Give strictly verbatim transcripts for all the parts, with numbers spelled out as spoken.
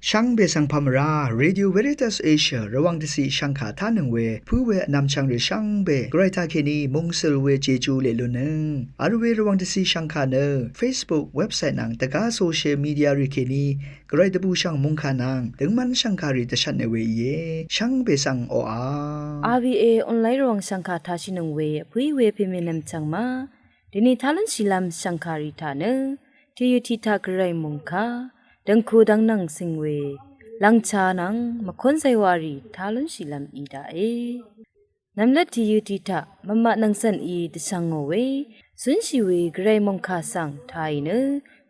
Shvngbe svng pà mvrá Radio Veritas Asia Rvwàng dvciq shvngkà tánøng we pǿ we vnvmchvng rì shvngbe Gvray taqkèní mungsøl we Jeju leq lunnøng vl we Rvwàng dvciq shvngkà nø Facebook, website nvng dvgá social media rì kèní Gvray dvbùshv̀ng mòngkà nvng døngmv́n shv̀ngkàrì dvshvtne we íe. Shvngbe svng oqà. R V A online Rvwàng shv̀ngkà tashìnøng we vpǿí we pèmènvm chv̀ng ma. Dèni tá lúnshìlv́m shv̀ngkàrì taq nø tìyø tiq taq Gvray mòngkà dv̀ngku dv̀ngnv̀ng cøng we lv̀ngcha nvng mvkón zaywàrì tá lúnshìlv́m í daqe. Nvmlat tìyø tiq taq mvmaq nvng cv̀n í dvshvngò we cúnshì we Gvray mòngkà svng tàì nø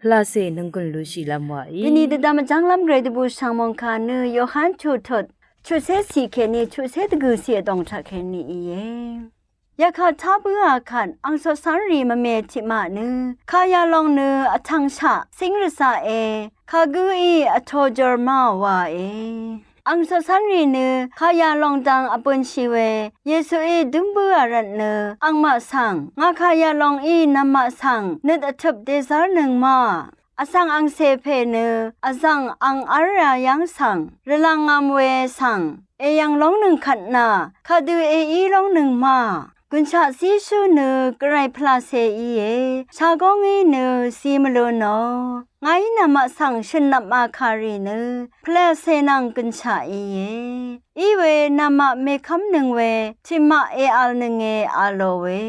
pvlacè nònggùn lushìlv́m wàí. Dèni dvdvm vjv́nglv́m Gvray dvbùshv̀ng mòngkà nø Yohan chuqtut chuqcé cì kèní chuqcé dvgø̀ cì vdòng taq kèní íe. Yakvt tá bǿà kvt ang coqcv́nrì mvme tiqmaq nø kayalong nø vtvngshaq cíng rvzaqe kagǿí vtō jor má wàe. Ang coqcv́nrì nø kayalong dang vbønshì we Yesuí dǿm bǿà rvtnø angmaq svng ngà kayalongí nvmmaq svng nøt vtøp dèzv́rnøng ma. Vsvng angcè pè nø vzv̀ng ang v́lrā yv́ng svng rvlv̄ngv̄m we svng èyv̀ng lóngnøng kvt nà kadø èí lóngnøng ma. Gùnshaq zíshú nø Gvray pvlacè íe. Shagóng í nø zi mvlu nò. Ngàí namaq svng shø̀n nvpmà kàrì nø pvlacè nvng gùnshaq íe. Iwe namaq mèkv́mnøng we tiqmaq èvlnønge a lò we.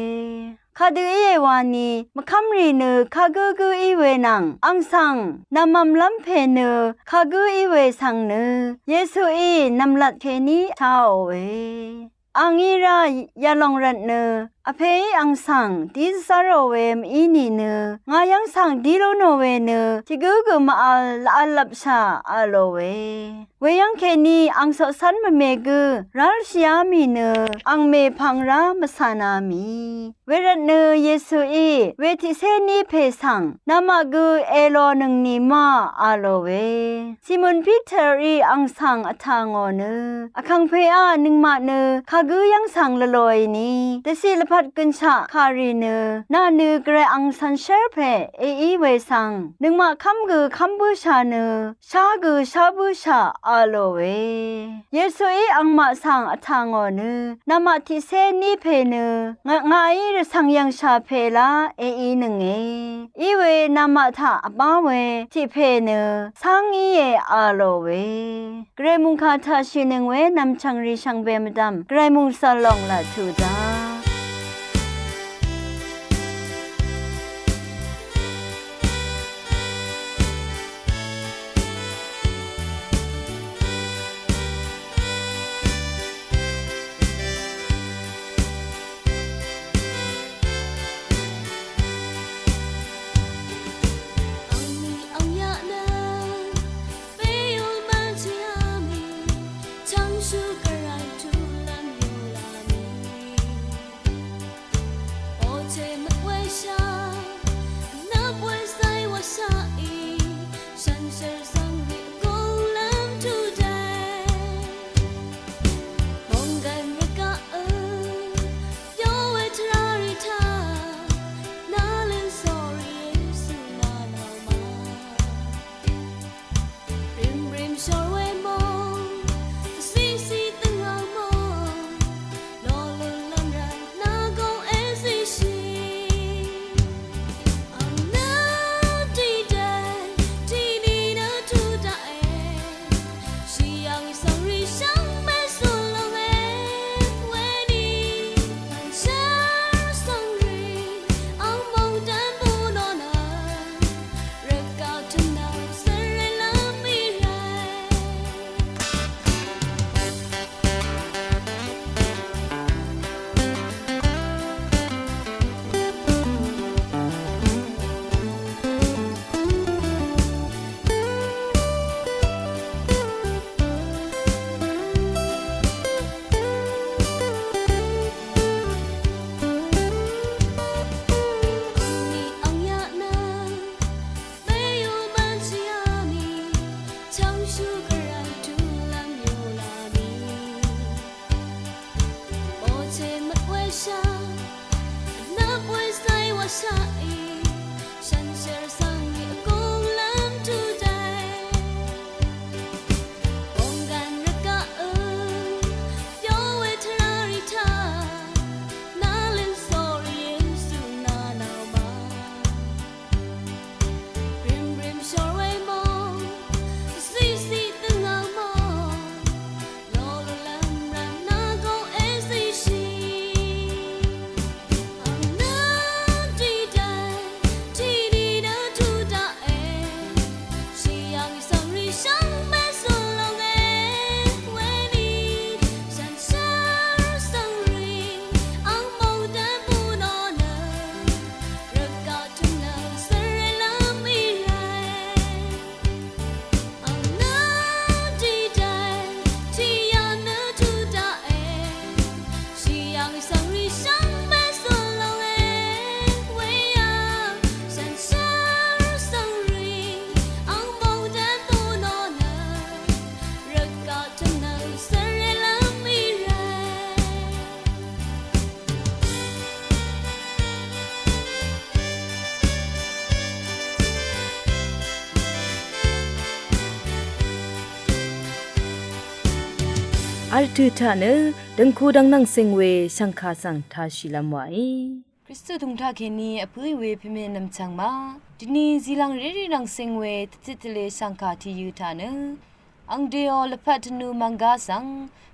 Kadø íe wani mvkv́mrì nø kagǿ gǿ í we nvng ang svng nvmvmlv́m pè nø kagǿ í we svng nø Yesuí nv̀mlat kèní shaòe. Ang í rá yalòng rvtnø vpèí ang svng dí zvzv́rò we mv-í nìnø ngà yv́ng svng dí lú nò we nø tiq gǿ gø mv-vl lvv̄l lvpshà a lò we. Weyv́ng kèní ang coqcv́n mvme gǿ rálshìá mì nø ang mèpvng rá mvcàna mì. Wervtnø Yesuí we tiqcé ní pè svng namaq gø èlònøng nì ma a lò we. Simon Piterí ang svng vtà ngò nø vkàngpèá nøngmaq nø kagǿ yv́ng svng lvlòì ni dvciq lvpat gønshaq kàrì nø nà nø Gvray ang shànshér pè èí we svng nøngmaq kv́m gø kv́m bǿshà nø shá gø shá bǿshà a lò we. Yesuí angmaq svng vtà ngò nø namaq tiqcé ní pè nø ngà ngàí rvcv̀ng yv̀ngshà pè lá èínønge. Iwe namaq taq vbá we tiq pè nø cáng íe a lò we. Gvray mòngkà taq shìnøng we nv̀mchv̀ng rì shvngbe mvdv̀m Gvray mòngsv̀l lòng laq tuq daq. Arvtø̀ taq nø døngku dvng nvng sing we shv̀ngkà svng tāshìlv́m wàí. Kristu tùng taq kèní vpǿì we pèmè nvmchvng ma. Dvni zìlvng rérì nvng sing we tvtit tvle shv̀ngkà tìyø̄ taq nø angdèò lvpat tvnu mvnggá svng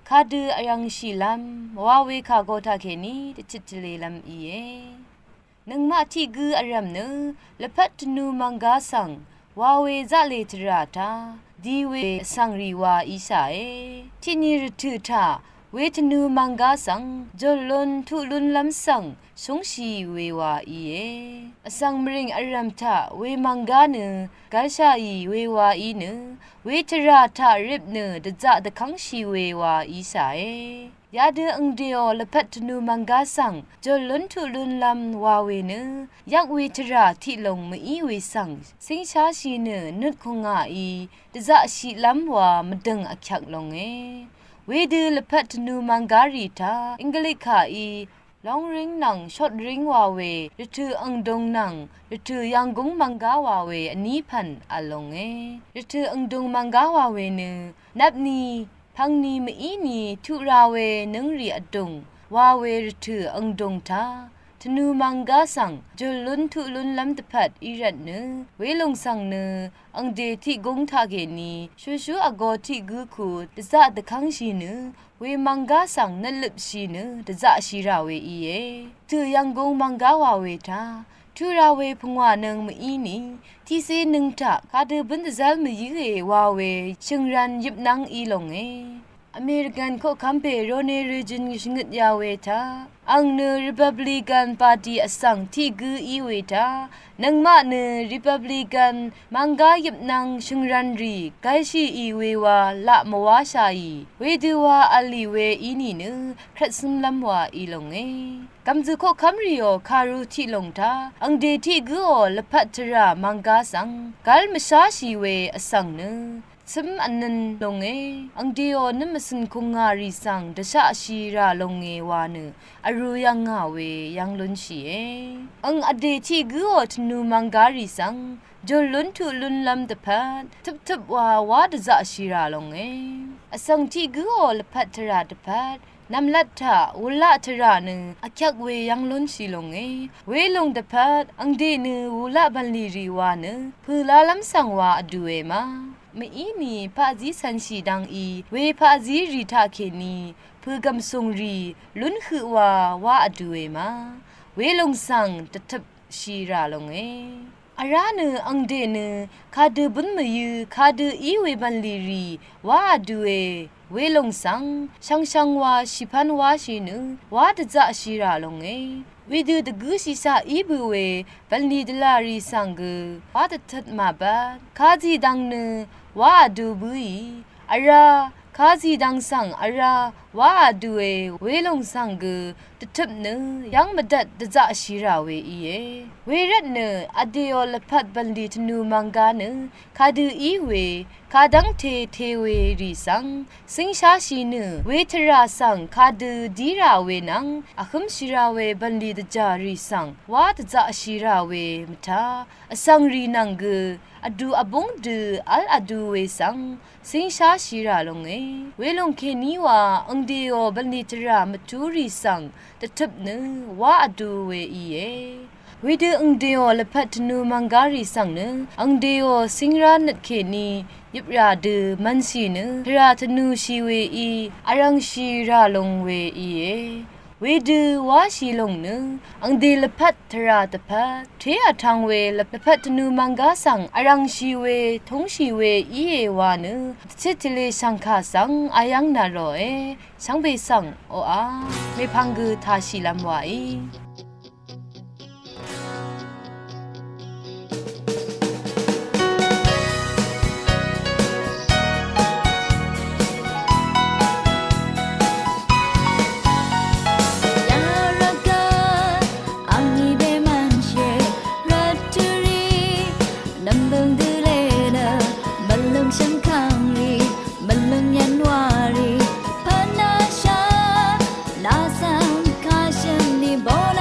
kadø vyv̀ngshìlv́m wa we kà go taq kèní tvtit tvlelv́m íe. Nøngmaq tiq gǿ vrv̀m nø lvpat tvnu mvnggá svng wa we zaqlè tvrà taq di we vsvng rì wa íshàe. Tiqni rvtø̀ taq we tvnu mvnggá svng jòl lún tuq lúnlv́m svng shúngshì we wa íe. Vsvng mvrìng vrv̀m taq we mvnggá nø gv́lshaqì we wa í nø we tvrà taq rip nø dvzaq dvkv́ngshì we wa íshàe. Yadø angdèò lvpat tvnu mvnggá svng jòl lún tuq lúnlv́m wa we nø yvk we tvrà tiq lòng mví we svng cíngsháshì nø nut kùngàí dvzaqshìlv́m wa mvdø̀ng vkyvk longe. Wedø lvpat tvnu mvnggá rì taq Inglik kàí long ring nvng short ring wa we rvtø̀ angdung nvng rvtø̀ yv̀nggúng mvnggá wa we vní pv̀n vl longe. Rvtø̀ angdung mvnggá wa we nø nvpni pvngni mvíni tuq ra we nǿngrì vdùng wa we rvtø̀ angdung taq tvnu mvnggá svng jòl lún tuq lúnlv́m dvpvt í rvtnø welòng svng nø angdè tiq gúng taq kèní shushú vgo tiq gǿ ku dvzaq dvkv́ngshì nø we mvnggá svng nvtløpshì nø dvzaqshì rà we íe. Tø̀ yv̀nggúng mvnggá wa we taq tuq ra we pungwà nøng mvíni tiqcé nøng taq kadø bǿn dvzv́l mvyǿe wa we shø̀ngrv̄n yøpnv́ng í longe. American koqkv́m pè Ronald Reagan shvngøt ya we taq ang nø Republican Party vsvng tiq gǿ í we taq nøngmaq nø Republican mvnggá yøpnv́ng shø̀ngrv̄n rì gv́lshìì we wa laq mvwáshàì wedø wa v̄l ì we í nìnø krvtsǿmlv́m wa í longe. Gv̀mzø̀ koqkv́m rìò kàru tiq lòng taq angdè tiq gǿò lvpat tvrà mvnggá svng gv́l mvsháshì we vsvng nø cǿm vnøn longe. Angdèò nø mvcø̀n kùngà rì svng dvshaqshì rà longe wa nø vrū yv̀ngà we yv́ng lúnshìe. Ang vdè tiq gǿò tvnu mvnggá rì svng jòl lún tuq lúnlv́m dvpvt tøptøp wa wá dvzaqshì rà longe. Vsvng tiq gǿò lvpat tvrà dvpvt nv̀mlat taq wulaq tvrà nø vkyvk we yv́ng lúnshì longe. Welòng dvpvt angdè nø wulaq bv̀nlì rì wa nø pø̀lálv́m svng wa vdùe ma. Mvíni paqzí cv̄nshì dvng í we paqzí rì taq kèní pø̀gv̀msùng rì lún høq wa wá vdùe ma. Welòng svng dvtøpshì rà longe. Vrá nø angdè nø kadø bǿn mvyǿ kadø í we bv̀nlì rì wá vdùe welòng svng shvngshvng wa shìpv́n wáshì nø wá dvzaqshì rà longe. Wedø dvgǿshìshaq í bø̀ we bv̀nlì dvlà rì svng gø wá dvtøt màbvt kazì dvng nø wá vdu bǿì. Vrá kazì dvng svng vrá wá vdùe welòng svng gø dvtøp nø yv́ng mvdvt dvzaqshì rà we íe. Wervtnø vdèò lvpat bv̀nlì tvnu mvnggá nø kadø í we kadv́ngte te we rì svng cíngsháshì nø we tvrà svng kadø dí rà we nvng vhǿmshì rà we bv̀nlì dvjà rì svng wá dvzaqshì rà we mvtá vsvng rì nvng gø vdu vbúng dø v́l vdu we svng cíngsháshì rà longe. Welòng kèní wa angdèò bv̀nlì tvrà mvtú rì svng dvtøp nø wá vdu we íe. Wedø angdèò lvpat tvnu mvnggá rì svng nø angdèò cíngrá nøt kèní yøprà dø mv̄nshì nø tvrà tvnushì we í vrv̄ngshì rà long we íe. Wedø wáshì lòng nø angdè lvpat tvrà dvpvt té vtv̄ng we lvpat tvnu mvnggá svng vrv̄ngshì we túngshì we íe wa nø dvchit tvlē shv̀ngkà svng ayv́ng nà ròe. Shvngbe svng oqà mèpvng gø tāshìlv́m wàí. Yarvgvp angní bèmvnshì rvtø̀rì nv̀mbø̀ng dølē nø mvlø̀ng shvngkv̀ngrì mvlø̀ng yv̀nwàrì pvnashà nà svng kashø̀n ní bø̀n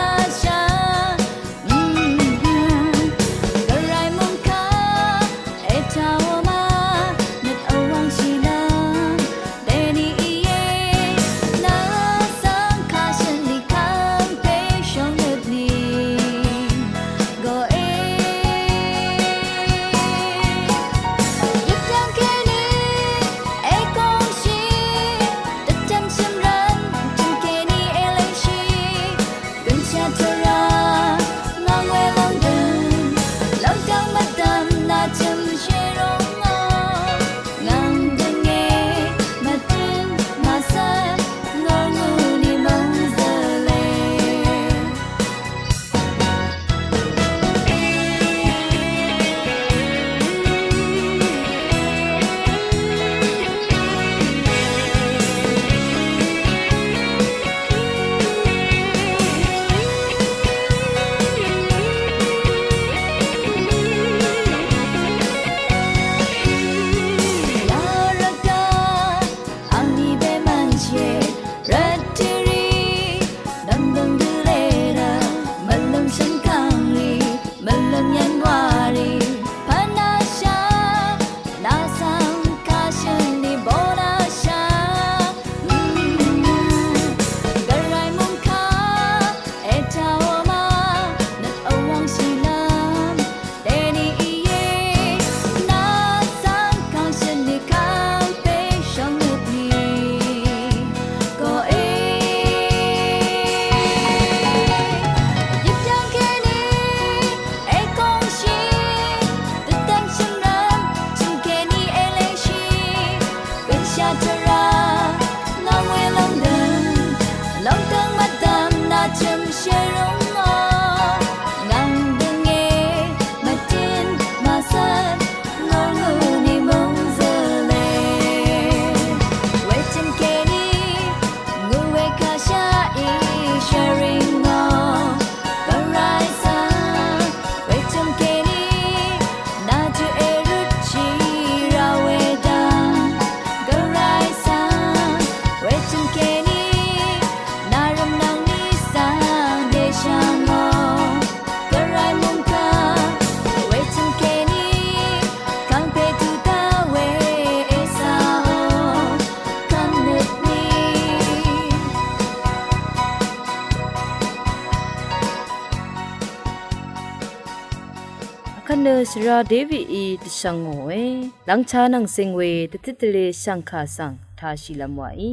Shvra Davidí dvshvng ngòe, lvngcha nvng sing we dvtit dvle shv̀ngkà svng tāshìlv́m wàí.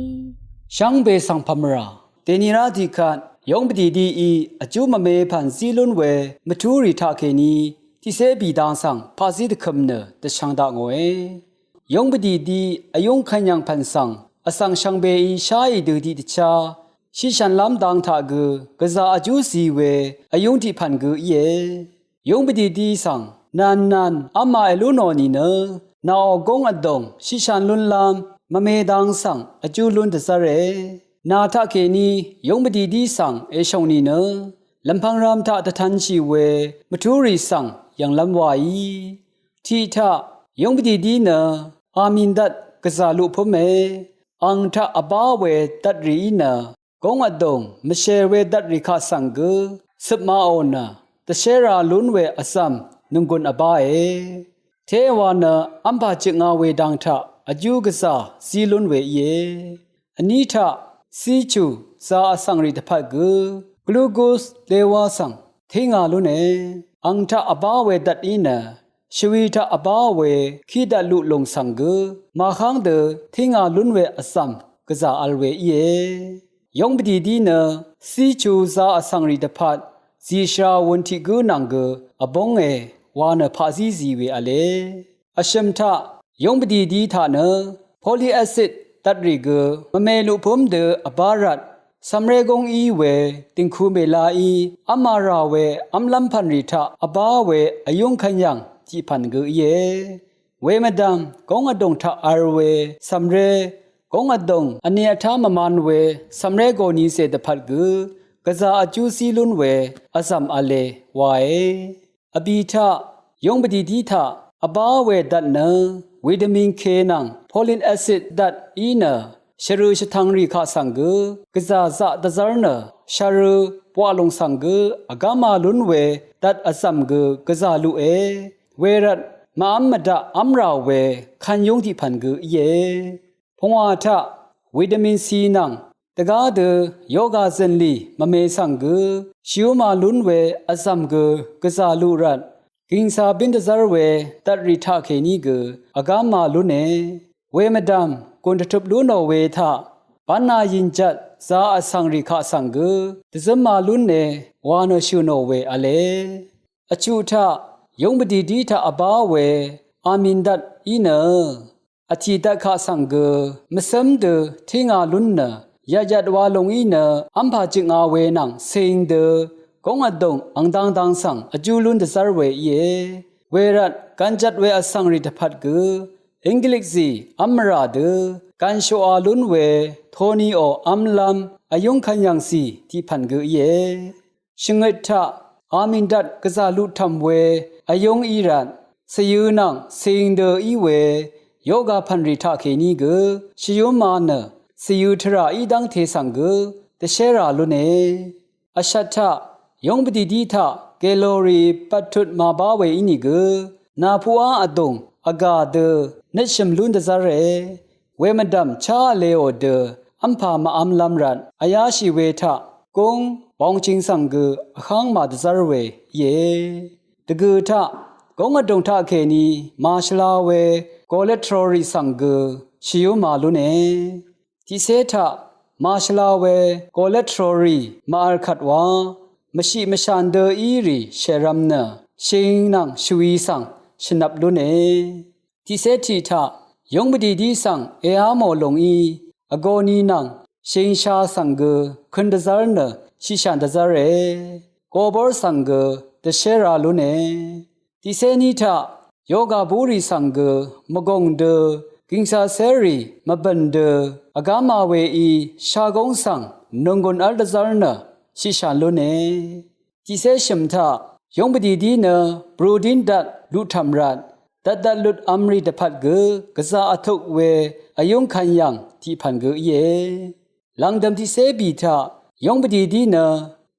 Shvngbe svng pvmvrà, dèni rá tiqkvt, yóng pvdìdií vjú mvme pv̀n zí lún we mvtúrì taqkèní, tiqcé bì dang svng paqzí dvkøm nø dvshvng dakngòe. Yóng pvdìdi vyúng kvnyv̀ng pv̀n svng, vsvng shvngbeí sháì dø tiqdvchá, shiqshv̀nlv́m dang taq gø, gvzà vjú zi we vyúng tiq pv̀n gø íe. Yúng pvdìdi svng, nv̀nnv̀n v́m ma èlú nò nìnø, nàò gúng vdùng, shiqshv̀n lúnlv́m, mvme dang svng, vjú lún dvzv́re. Nà taqkèní, yúng pvdìdi svng, èshòng nìnø, lv̀mpv̄ng rv̄m taq dvtv̄nshì we, mvtúrì svng, yv̀nglv́m wàí. Tiq taq, yúng pvdìdi nø, Amindvt gvzà luq pǿme, ang taq vbá we dvtrìí nø, gúng vdùng mvshèr we dvtrì kaq svng gø, cøpmaò nø, dvshérā lún we vzv̀m, nònggùn vbáe. Téwa nø, v́mpà jøknga we dang taq, vjú gvzà, zí lún we íe. Vní taq, cíchù, za vsvngrì dvpvt gø, glugus, lewa svng, tínga lúne, ang taq vbá we dvt í nø, shvwi taq vbá we, kí dvt luq lùng svng gø, màháng dø, tínga lún we vzv̀m, gvzà vl we íe. Yóng pvdìdi nø, cíchù za vsvngrì dvpvt, zìshvra wun tiq gǿ nvng gø, vbúnge, wa nø paqzí zi we v̄le. Vshø̀m taq, yúng pvdìdi taq nø, polyacid dvtrì gø, mvme luqpǿm dø vbá rvt, cv̀mré gúng í we, dìngku mèlaí, v́m ma rà we, v́mlv́m pv̀nrì taq, vbá we, vyúng kvnyv̀ng, tiq pv̀n gø íe. Wemvdv̀m, gúng vdùng taq vl we, cv̀mré, gúng vdùng, vni vtá mvman we, cv̀mré gòni zè dvpvt gø, gvzà vjú zí lún we, vzv̀m v̄le, wae. Vbì taq, yúng pvdìdi taq, vbá we dvt nø, vitamin K nvng, folic acid dvt í nø, shvrø shvtvngrì kaq svng gø, gvzà zaq dvzv́r nø, shvrø, bwaq lùng svng gø, vgáma lún we, dvt vzv̀m gø, gvzà luqe, wervt, mvv́m mvdaq v́m rà we, kvn yúng tiq pv̀n gø íe. Pungwà taq, vitamin C nvng, dvgá dø, yoga zø̀nlì, mvme svng gø, shvyúma lún we, vzv̀m gø, gvzà luq rvt, gìngsa bín dvzv́r we, dvtrì taqkèní gø, vgáma lúne. Wemvdv̀m, gùn dvtøp lú nò we taq, bv́na yìnjvt, za vsvngrì kaq svng gø, dvzǿma lúne, wa nø shø̀ nò we v̄le. Vchuq taq, yúng pvdìdi taq vbá we, amindvt í nø, vtì dvt kaq svng gø, mvcǿm dø, tínga lún nø, yvtyvt wa lùng í nø, v́mpà jøknga we nvng, cing dø, gúng vdùng, ang dang dang svng, vjú lún dvzv́r we íe. Wervt, gvnjvt we vsvngrì dvpvt gø, inglikzì, v́m mvrà dø, gv̀nshoqa lún we, toniò, v́mlv́m, vyúng kvnyv̀ngzì, tiq pv̀n gø íe. Shvngøt taq, amindvt gvzà luq tv̀m we, vyúng í rvt, cvyø̄ nvng cing dø í we, yoga pv̀nrì taqkèní gø, shvyúma nø, cvyø̄ tvrà í dv́ngte svng gø, dvshérà lúne. Vshvt taq, yúng pvdìdi taq, gèlorì bvttut màbá we ínìgø, nàpuqá vdùng, vgà dø, nøtshø̀m lún dvzv́re. Wemvdv̀m chá vleò dø, v́mpà màvmlv̄m rvt, vyáshì we taq, gúng, bongching svng gø, vháng màdvzv́r we, íe. Dvgø̀ taq, gúng vdùng taqkèní, màshvla we, goletrorì svng gø, shvyúma lúne. Tiqcé taq, màshvla we, goletrorì, màvl kvt wa, mvshiq mvshan dø í rì, shèrvm nø, shing nvng shvwi svng, shvnvp lúne. Tiqcé tiq taq, yúng pvdìdi svng, èá mò lùng í, vgō ni nvng, shingsha svng gø, køn dvzv́r nø, shiqshàn dvzv́re. Gobór svng gø, dvshérā lúne. Tiqcé ní taq, yoga búrì svng gø, mvgùng dø, gìngsa cérì, mvbø̀n dø, vgáma weí, shagóng svng, nònggùn v́l dvzv́r nø, shiqshàn lúne. Tiqcé shø̀m taq, yúng pvdìdi nø, brudín dvt, luqtv̀m rvt, dvtdvt lutv̄m rì dvpvt gø, gvzà vtuk we, vyúng kvn yv̀ng, tiq pv̀n gø íe. Lv̀ngdø̀m tiqcé bì taq, yúng pvdìdi nø,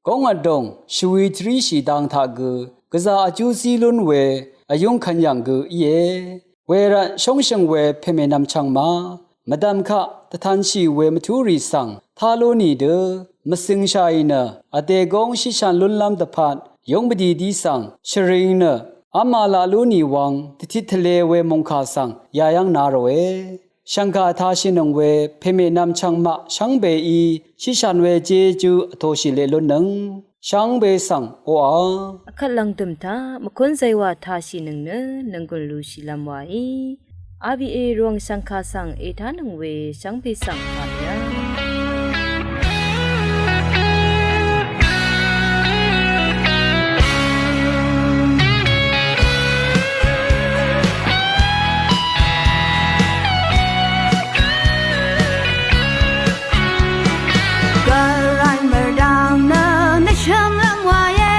góng vdùng, shvwi tvríshì dang taq gø, gvzà vjú zí lún we, vyúng kvn yv̀ng gø íe. Wervt shóngshø̀ng we pèmènvm chv̄ng ma, mvdv̀m kaq, dvtanshì we mvtúrì svng, tá lú nì dø, mvcøngshàì nø, vdè góng shíshàn lúnlv́m dvpvt, yúng pvdìdi svng, shvring nø, V́m màlaq lú nì wvng dvtit tvle we mòngkà svng yayv́ng na ròe. Shv̀ngkà vtashìnøng we pèmènvm chvngmaq shvngbeí shíshàn we jejú vtoshì leq lúnnøng shvngbe svng oqà. Vkvt lv̀ngdø̀m taq mvkún zaywa tashìnøng nø nònggùn lushìlv́m waí. R B A Rvwàng shv̀ngkà svng ètánøng we shvngbe svng pàmìá. Gvray mvrdvng nø nvshø̀mlv́m wàe,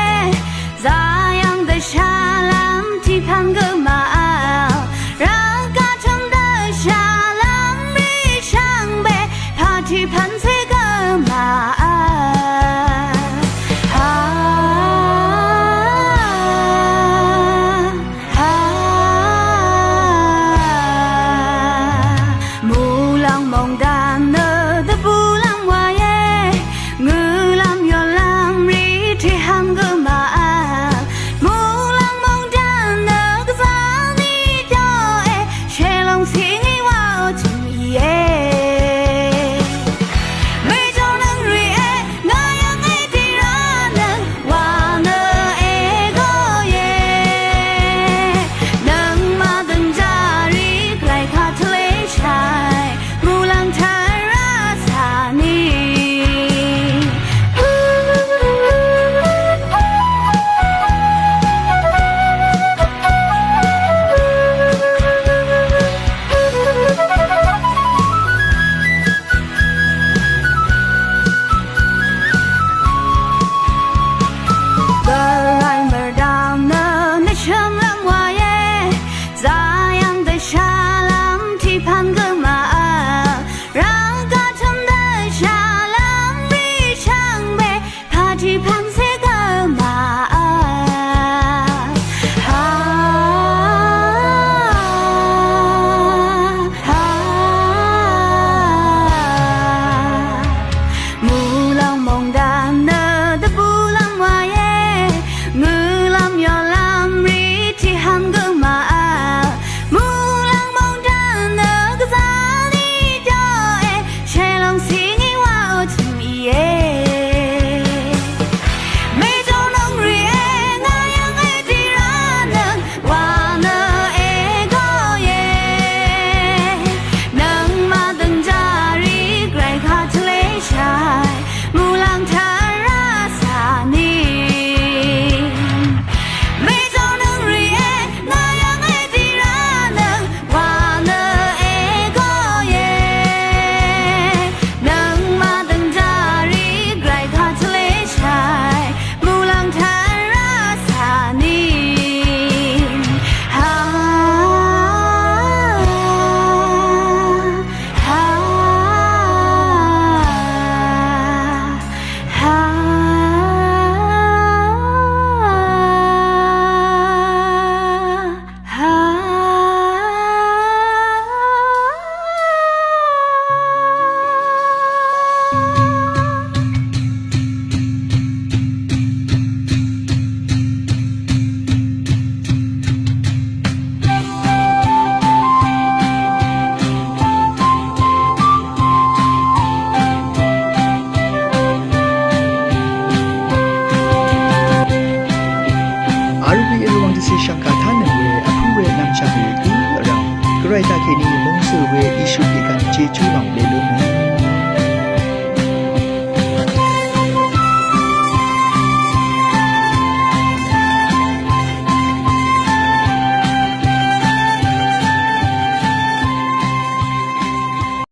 zayv̀ng dvshàlv́m tiqpv̀n gø màvl, rvgaq tø̀m dvshàlv́m rì shvngbe, pà tiqpv̀n cé gø màvl. Ha, ha, muqlàng mòngdàn nø dvbùlv́m wàe, ngø̀lv́m yolv́m rì tìhv̀ng gø màvl, muqlàng mòngdàn nø gvzà ní dòe, shèlòng cìngí wa tø̀m íe. Mèjònøng rìe, ngà yv̀ng èdì rvnøng, wa nø ègø íe. Nøngmaq dø̀ngjá rì gvray kaq tvleshàì, muqlàng tvrà sà ní. Gvray mvrdvng nø nvshø̀mlv́m wàe, zayv̀ng dvshàlv́m tiqpv̀n gø màvl, rvgaq tø̀m dvshàlv́m rì shvngbe, pà tiqpv̀n cé gø màvl. Ha, ha, muqlàng mòngdàn nø dvbùlv́m wàe, ngø̀lv́m yolv́m rì tìhv̀n gø màvl, muqlàng mòngdàn nø gvzà ní dòe, shèlòng cìngí wa tø̀m íe. Mèjònøng rìe, ngà yv̀ng èdì rvnøng, wa nø ègø íe. Nøngmaq dø̀ngjá rì gvray kaq tvleshàì, muqlàng tvrà sà ní. Mèjònøng rìe, ngà yv̀ng èdì rvnøng, wa nø ègø íe. Nøngmaq dø̀ngjá rì gvray kaq tvleshàì, muqlàng tvrà sà ní. Ha, ha, ha, ha. R B A Rvwàng dvcì shv̀ngkà tánøng we vpǿ we nvmchv̀ng rì gǿ vrv̀m, gvray taqkèní mungsø̀ we Yesu pè gv̀n jejú lòng lelúnø.